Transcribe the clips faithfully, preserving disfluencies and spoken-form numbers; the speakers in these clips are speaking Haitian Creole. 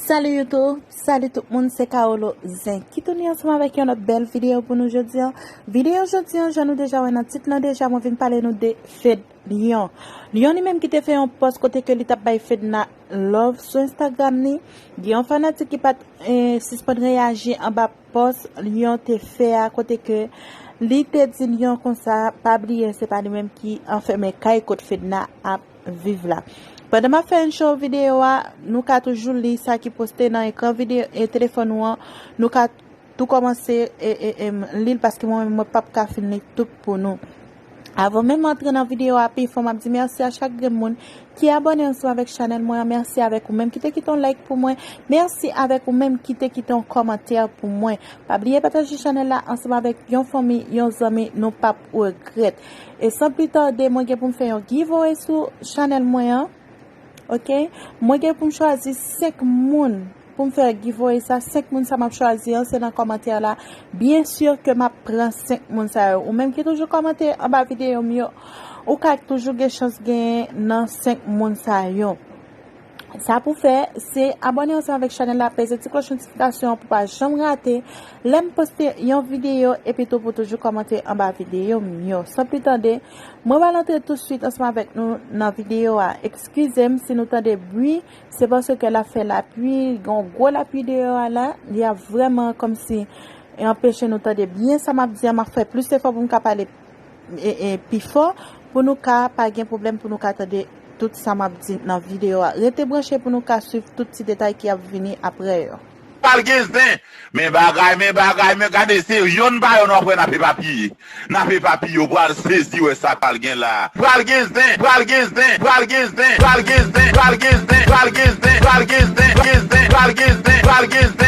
Salut YouTube, salut tout moun, se Kaolo Zen ki tounen ansanm avèk yon lòt bèl videyo pou nou jodi an. Videyo jodi an, jan nou deja wè nan tit lan deja, mwen vin pale nou de Fed Lion. Lion li menm ki te fè yon pòs kote ke li t ap bay Fedna love sou Instagram li. Gen yon fanatik ki pa t eh, sispann reyaji anba pòs Lion te fè a kote ke li te di Lion konsa pa bliye se pa li menm ki anfèmen kay kot Fedna ap viv la. Pandan m ap fè intro videyo a, nou ka toujou li sa ki poste nan ekran videyo e telefòn ou an. Nou ka tou kòmanse e, e, e, li l paske mwen menm mwen p ap ka fin li tout pou nou. Avan menm antre nan videyo a pi fon, m ap di mèsi a chak grenn moun ki abòne ansanm avèk chanèl mwen an. Mèsi avèk ou menm ki te kite yon like pou mwen. Mèsi avèk ou menm ki te kite yon kòmantè pou mwen. Pa bliye pataje chanèl la ansanm avèk yon fanmi, yon zanmi, nou p ap regrèt. E san pli tande, mwen gen pou m fè yon giveaway sou chanèl mwen an. Ok? Mwen gen pou m chwazi senk moun pou m fè giveaway sa. Senk moun sa m ap chwazi an, se nan kòmantè la. Byen si ke m ap pran senk moun sa yo. Ou menm ki toujou kòmante anba videyo m yo, ou ka toujou gen chans genyen nan senk moun sa yo. Sa pou fè, se abòne ansanm avèk chanèl la, peze ti klòch notifikasyon an pou pa janm rate lè m poste yon videyo, epi tou pou toujou kòmante anba videyo m yo. San pli tande, mwen pral antre touswit ansanm avèk nou nan videyo a. Eskize m si nou tande bri, se paske l ap fè lapli, gen yon gwo lapli deyò a la, li ap vrèman kòmsi anpeche nou tande byen sa m ap di a, m ap fè plis efò pou m ka pale e, e, pi fò pou nou ka pa gen pwoblèm pou nou ka tande tout sa m ap di nan videyo a. Rete branche pou nou ka swiv tout ti detay ki ap vini apre yo. Pral gen zen. Men bagay, men bagay, men gade se yonn pa yonn w ap wè n ap epapiye. N ap epapiye, w pral sezi wè sa k pral gen la. Pral gen zen, pral gen zen, pral gen zen, pral gen zen, pral gen zen, pral gen zen, pral gen zen, pral gen zen, pral gen zen, pral gen zen,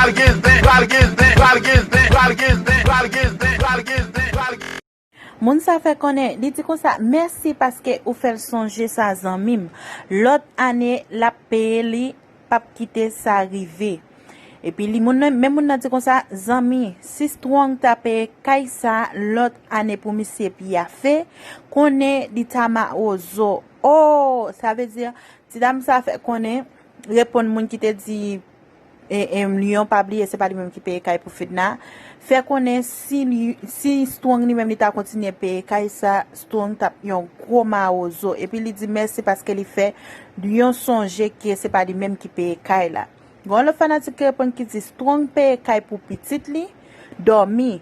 pral gen zen, pral gen zen, pral gen zen, pral gen zen, pral gen zen, pral gen zen, pral gen zen, pral gen zen, pral gen zen. Moun sa fè konnen, li di konsa, mèsi paske ou fè l sonje sa zanmi m. Lòt ane, l ap peye li, p ap kite sa rive. Epi li moun nan, men moun nan di konsa, zanmi, si Strong ta peye kay sa lòt ane pou misye pyafe, konnen li ta mawozo. Oh, sa vle di, ti dam sa fè konnen, reponn moun ki te di, e, e, Lion pa bliye se pa li menm ki peye kay pou Fedna. Fè konnen si, li, si Strong li menm li ta kontinye peye kay sa, Strong t ap yon gwo mawozo. Epi li di mèsi paske li fè Lion sonje ke se pa li menm ki peye kay la. Gon lòt fanatik ki reponn ki di Strong peye kay pou pitit li, dòmi.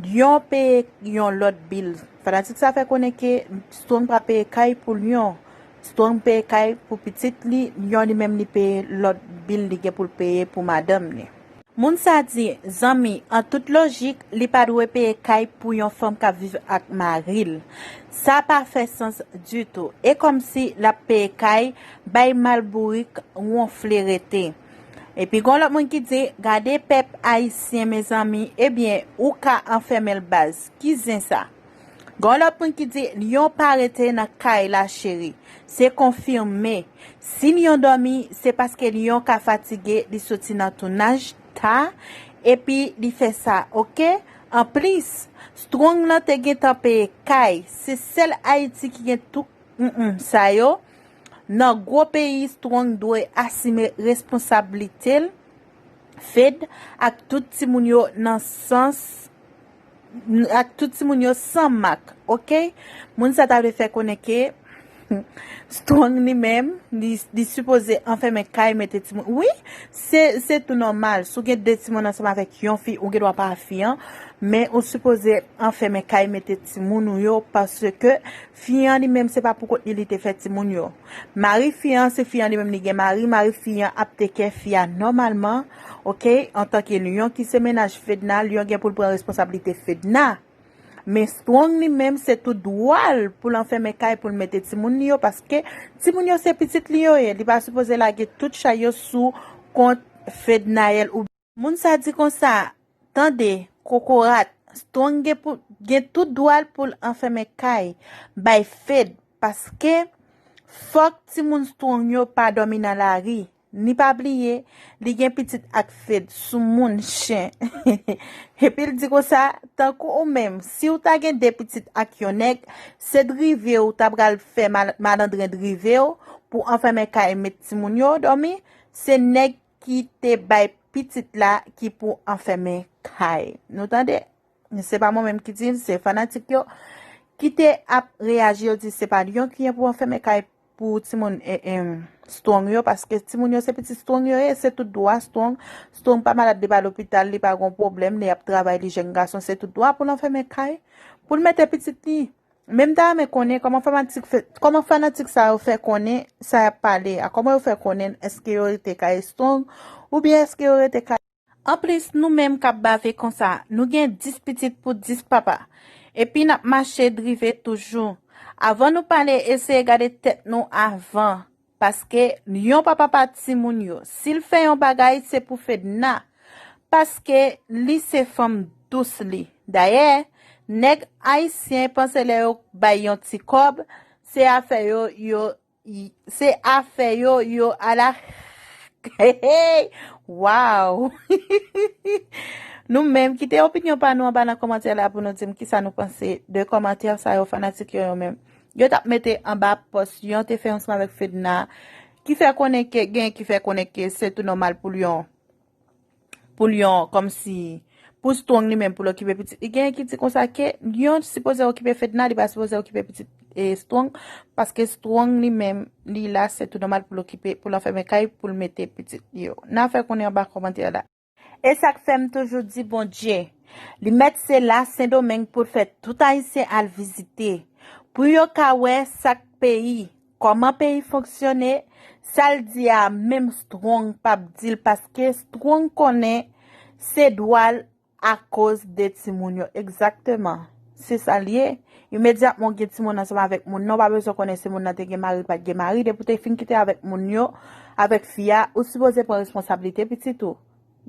Lion peye yon lòt bil. Fanatik sa fè konnen ke Strong pa peye kay pou Lion. Strong peye kay pou pitit li, Lion li menm li peye lòt bil li gen pou l peye pou madanm li. Moun sa di, zanmi, an tout lojik, li pa dwe peye kay pou yon fanm k ap viv ak mari l. Sa pa fè sans ditou. E kòmsi l ap peye kay, bay malbourik, wonfle rete. Epi gon lòt moun ki di, gade pèp ayisyen mezanmi, ebyen, ou ka anfèmen l baz. Ki zen sa? Gon lòt moun ki di, Lion pa rete nan kay la cheri. Se konfime. Si Lion dòmi, se paske Lion ka fatige, li soti nan tounaj ta, epi li fè sa, oke? Anplis, Strong lan te gentan peye kay. Se sèl Ayiti ki gen tout mm, mm, sa yo. Nan gwo peyi, Strong dwe asime responsablite l, Fed, ak tout timoun yo nan sans ak tout timoun yo san mak, oke? Moun sa ta vle fè konnen ke Strong li menm, li, li sipoze anfèmen kay mete timoun. Wi, se, se tou nòmal. Si w gen de timoun ansanm avèk yon fi, ou gen dwa pa fi an, men ou sipoze anfèmen kay mete timoun ou yo, paske fi an li menm se pa pou kont li li te fè timoun yo. Mari fi an, se fi an li menm li gen mari, mari fi an ap tekè fi a nòmalman, oke? Antanke Lion ki se mennaj Fedna, Lion gen pou l pran responsablite Fedna. Men Strong li menm se tout dwa l pou l anfèmen kay pou l mete timoun li yo, paske timoun yo se pitit li yo ye. Li pa sipoze lage tout chay yo sou kont Fednaelle ou. Moun sa di konsa, tande, kokorat, Strong gen pou, gen tout dwa l pou l anfèmen kay, bay Fed, paske fòk timoun Strong yo pa dòmi nan lari. Ni pa bliye, li gen pitit ak Fed, soumoun, chen. Epi l di konsa, tankou ou menm, si w ta gen de pitit ak yon nèg, se drive w ta pral fè mal, malandren drive w pou anfèmen kay met timoun yo dòmi, Se nèg ki te bay pitit la ki pou anfèmen kay. Nou tande? Se pa mwen menm ki di l, se fanatik yo ki te ap reyaji, yo di se pa Lyon ki gen pou anfèmen kay pou timoun e, e, Strong yo, paske timoun yo se pitit Strong yo ye, se tout dwa Strong. Strong pa malad, li pa lopital, li pa gon pwoblèm, li ap travay, li jèn gason, se tout dwa pou l anfèmen kay, pou l mete pitit li. Men m ta renmen konnen kòman fanatik fè, kòman fanatik sa yo fè konnen sa y ap pale a, kòman yo fè konnen, èske yo rete kay Strong oubyen èske yo rete kay Anplis, nou menm k ap bave konsa, nou gen dis pitit pou dis papa. Epi n ap mache drive toujou. Avan nou pale, eseye gade tèt nou avan. Paske yon papa pa timoun yo. Si l fè yon bagay, se pou Fedna. Paske li se fanm dous li. Dayè, nèg ayisyen panse lè yo bay yon ti kòb, se afè yo, yo, se afè yo, yo ala. Hey, hey, wow! Nou menm, kite opinyon pa nou anba nan kòmantè la pou nou di m kisa nou panse de kòmantè sa yo, fanatik yo, yo menm. Yo t ap mete anba pòs Lyon te fè ansanm avèk Fedna, ki fè konnen ke, gen ki fè konnen ke se tou nòmal pou Lyon, pou Lyon, kòmsi, pou Strong li menm, pou l okipe pitit. Li gen ki di konsa ke Lyon sipoze okipe Fedna, li pa sipoze okipe pitit e Strong, paske Strong li menm, li la, se tou nòmal pou l okipe, pou l anfèmen kay, pou l mete pitit li yo. N a fè konnen anba kòmantè la. E sa k fè m toujou di Bondye, li mèt se la Sendomeng pou l fè tout Ayisyen al vizite, pou yo ka wè sa k peyi, kòman peyi fonksyone, sa l di a menm Strong p ap di l, paske Strong konnen se dwa l akoz de timoun yo. Egzakteman. Se sa l ye. Imedyatman w gen timoun ansanm avèk moun nan, w pa bezwen konnen si moun nan te gen mari, li pa t gen mari. Depi w te fin kite avèk moun yo, avèk fi a, ou sipoze pran responsablite pitit ou.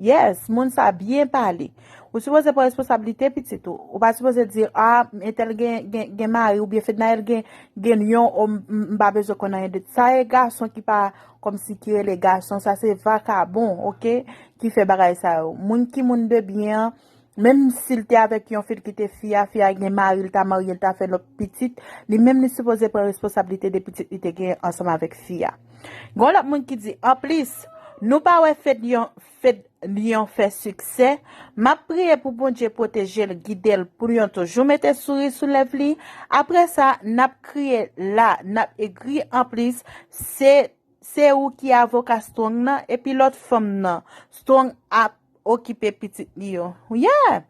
Yes, moun sa byen pale. Ou sipoze pran responsablite pitit ou. Ou pa sipoze di, a, entèl gen, gen, gen mari, oubyen Fednaelle gen, gen Lyon, o, m, m, m pa bezwen konn anyen de sa. E gason ki pa, kòmsi ki rele gason, sa se vakabon, oke, ki fè bagay sa yo. Moun ki moun de byen an, menm si l te avèk yon fi, l kite fi a, fi a gen mari, l ta marye, l ta fè lòt pitit, li menm li sipoze pran responsablite de pitit li te gen ansanm avèk fi a. Gon lòt moun ki di, anplis, nou pa wè Fed Lyon, Fed Lyon fè siksè, m ap priye pou Bondye pwoteje l, gide l, pou Lyon toujou mete souri sou lèv li. Apre sa, n ap kriye la, n ap egri anplis, se, se ou ki avoka Strong nan, epi lòt fanm nan, Strong ap okipe pitit li yo. Yeah!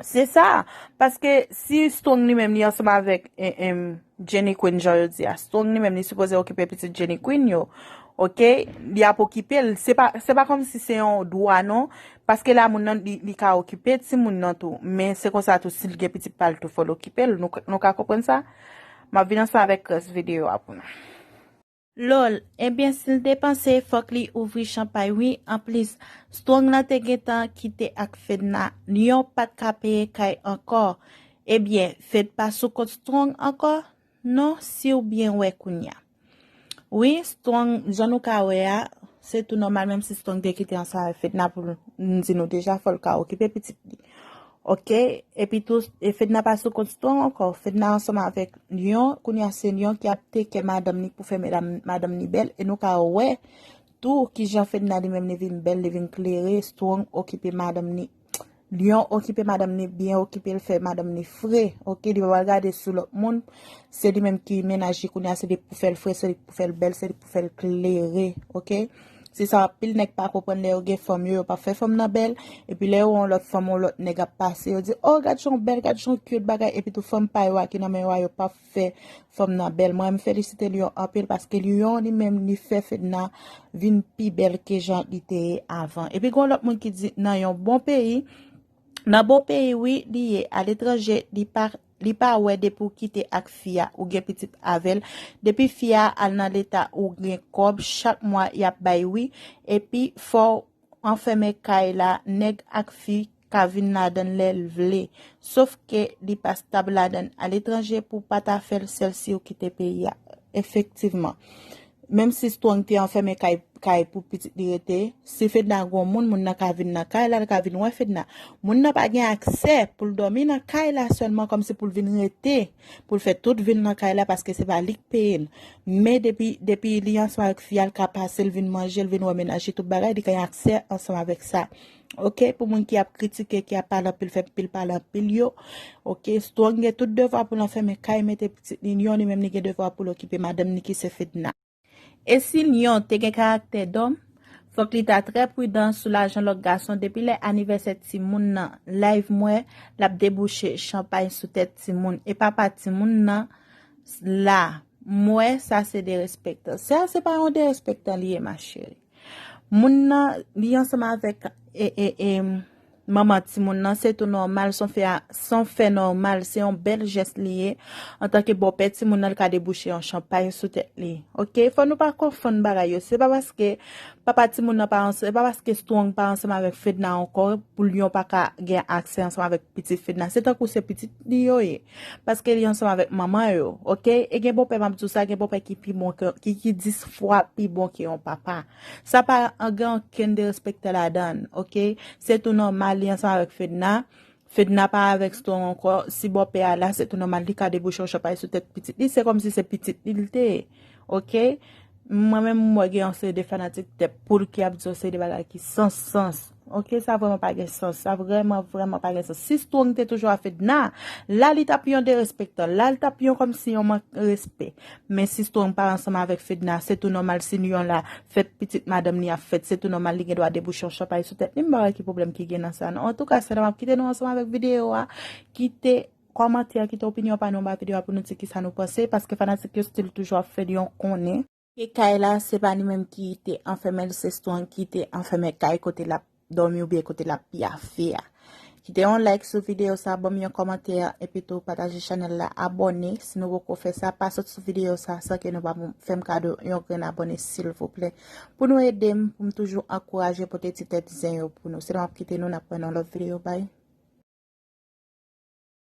Se sa. Paske si Strong li menm li ansanm avèk, em, em, Jenny Queen, jan yo di a, Strong li menm li sipoze okipe pitit Jenny Queen yo. Oke? Li ap okipe l. Se pa, se pa kòmsi se yon dwa non. Paske la moun nan li, li ka okipe timoun nan tou. Men se konsa tou, si l gen pitit pa l tou, fò l okipe l. Nou, nou ka konprann sa? M ap vin ansanm avèk rès videyo a pou nou. Lol, ebyen si l te panse, fòk li ouvri chanpay wi. Anplis, Strong nan te gentan kite ak Fedna. Lyon pa t ka peye kay ankò. Ebyen, Fed pa sou kont Strong ankò? Non, si w byen wè kounya. Wi, Strong, jan nou ka wè a, se tou nòmal, menm si Strong te kite ansanm avèk Fedna pou n di nou deja, fò l ka okipe pitit li. Oke, epi tou, e Fedna pa sou kont Strong ankò. Fedna ansanm avèk Lyon, kounya se Lyon ki ap take care madanm ni pou fè madanm, madanm ni bèl. E nou ka wè tou kijan Fedna li menm li vin bèl, li vin klere, Strong okipe madanm ni. Lyon okipe madanm ni byen, okipe l fè madanm ni fre. Oke, li pa pral gade sou lòt moun. Se li menm ki mennaj li kounya, se li pou fè l fre, se li pou fè l bèl, se li pou fè l klere. Oke? Se sa anpil nèg pa konprann lè yo gen fanm yo, yo p ap fè fanm nan bèl. Epi lè yo wè yon lòt fanm, yon lòt nèg ap pase, yo di, o, gad jan w bèl, gad jan w cute, bagay. Epi tou fanm pa yo a ki nan men yo a, yo p ap fè fanm nan bèl. Mwen, m felisite Lyon anpil paske Lyon li menm, li fè Fedna vin pi bèl ke jan li te ye avan. Epi gen yon lòt moun ki di, nan yon bon peyi, nan bon peyi, wi, li ye, aletranje, li pa, li pa wè depi w kite ak fi a, ou gen pitit avè l. Depi fi a al nan leta, ou gen kòb, chak mwa y ap bay, wi. Epi fò w anfèmen kay la, nèg ak fi ka vin ladan l lè l vle. Sof ke li pa stab ladan l. Aletranje pou w pa ta fè l sèl si w kite peyi a. Efektivman. Menm si Strong te anfèmen kay kay pou pitit li rete. Si Fedna gon moun, moun nan ka vin nan kay la, li ka vin wè Fedna. Moun nan pa gen aksè pou l dòmi nan kay la sèlman, kòmsi pou l vin rete, pou l fè tout vi l nan kay la, paske se pa li k peye l. Men depi, depi li ansanm avèk fi a, l ka pase, l vin manje, l vin wè mennaj li, tout bagay, li gen aksè ansanm avèk sa. Oke, pou moun ki ap kritike, ki ap pale anpil, fè anpil pale anpil yo, oke, Strong gen tout devwa pou l anfèmen kay, mete pitit li Lyon, li menm li gen devwa pou l okipe madanm li ki se Fedna. E si Lyon te gen karaktè dòm, fòk li ta trè pridan sou lajan lòt gason depi lè anivèsè timoun nan live m wè l ap debouche chanpay sou tèt timoun. E papa timoun nan la, m wè sa se derespektan. Sa se pa yon derespektan li ye, ma chérie. Moun nan, li ansanm avèk e, e, e, manman timoun nan, se tou nòmal, se yon fè, se yon fè nòmal, se yon bèl jès li ye. Antanke bòpè timoun nan, li ka debouche yon chanpay sou tèt li. Oke? Fò nou pa konfonn bagay yo. Se pa paske papa timoun nan pa ansanm, se pa paske Strong pa ansanm avèk Fedna ankò, pou Lyon pa ka gen aksè ansanm avèk pitit Fedna. Se tankou se pitit li yo ye. Paske li ansanm avèk manman yo, oke? E gen bòpè, m ap di w sa, gen bòpè ki pi bon ke, ki, ki dis fwa pi bon ke yon papa. Sa pa gen okenn derespektan ladan l, oke? Se tou nòmal, li ansanm avèk Fedna. Fedna pa avèk Strong ankò. Si bòpè a la, se tou nòmal, li ka debouche yon chanpay sou tèt pitit li. Se kòmsi se pitit li l te ye, oke? Mwen menm, m wè gen yon seri de fanatik tèt poul ki ap di yon seri de bagay ki san sans. Oke, sa vrèman pa gen sans. Sa vrèman, vrèman pa gen sans. Si Strong te toujou a Fedna, la li t ap yon derespektan. La li t ap yon kòmsi yon mank respè. Men si Strong pa ansanm avèk Fedna, se tou nòmal si Lyon la, fèt pitit madanm li ap fèt, se tou nòmal li gen dwa debouche yon chanpay sou tèt li. M pa wè ki pwoblèm ki gen nan sa, non. Antouka, sè la, m ap kite nou ansanm avèk videyo a. Kite kòmantè, kite opinyon pa nou anba videyo a pou nou di kisa nou panse, paske fanatik yo still toujou ap fè Lyon konnen ke kay la, se pa li menm ki te anfèmen l, se Strong ki te anfèmen kay kote l ap dòmi oubyen kote l ap pyafe a. Kite yon like sou videyo sa, ban m yon kòmantè, epi tou pataje chanèl la, abòne si nou poko fè sa, pa sot sou videyo sa san ke nou pa fè m kado yon grenn abòne, silvouplè, pou nou ede m, pou m toujou ankouraje pote ti tèt zen yo pou nou. Se la m ap kite nou, n ap wè nan lòt videyo, bay.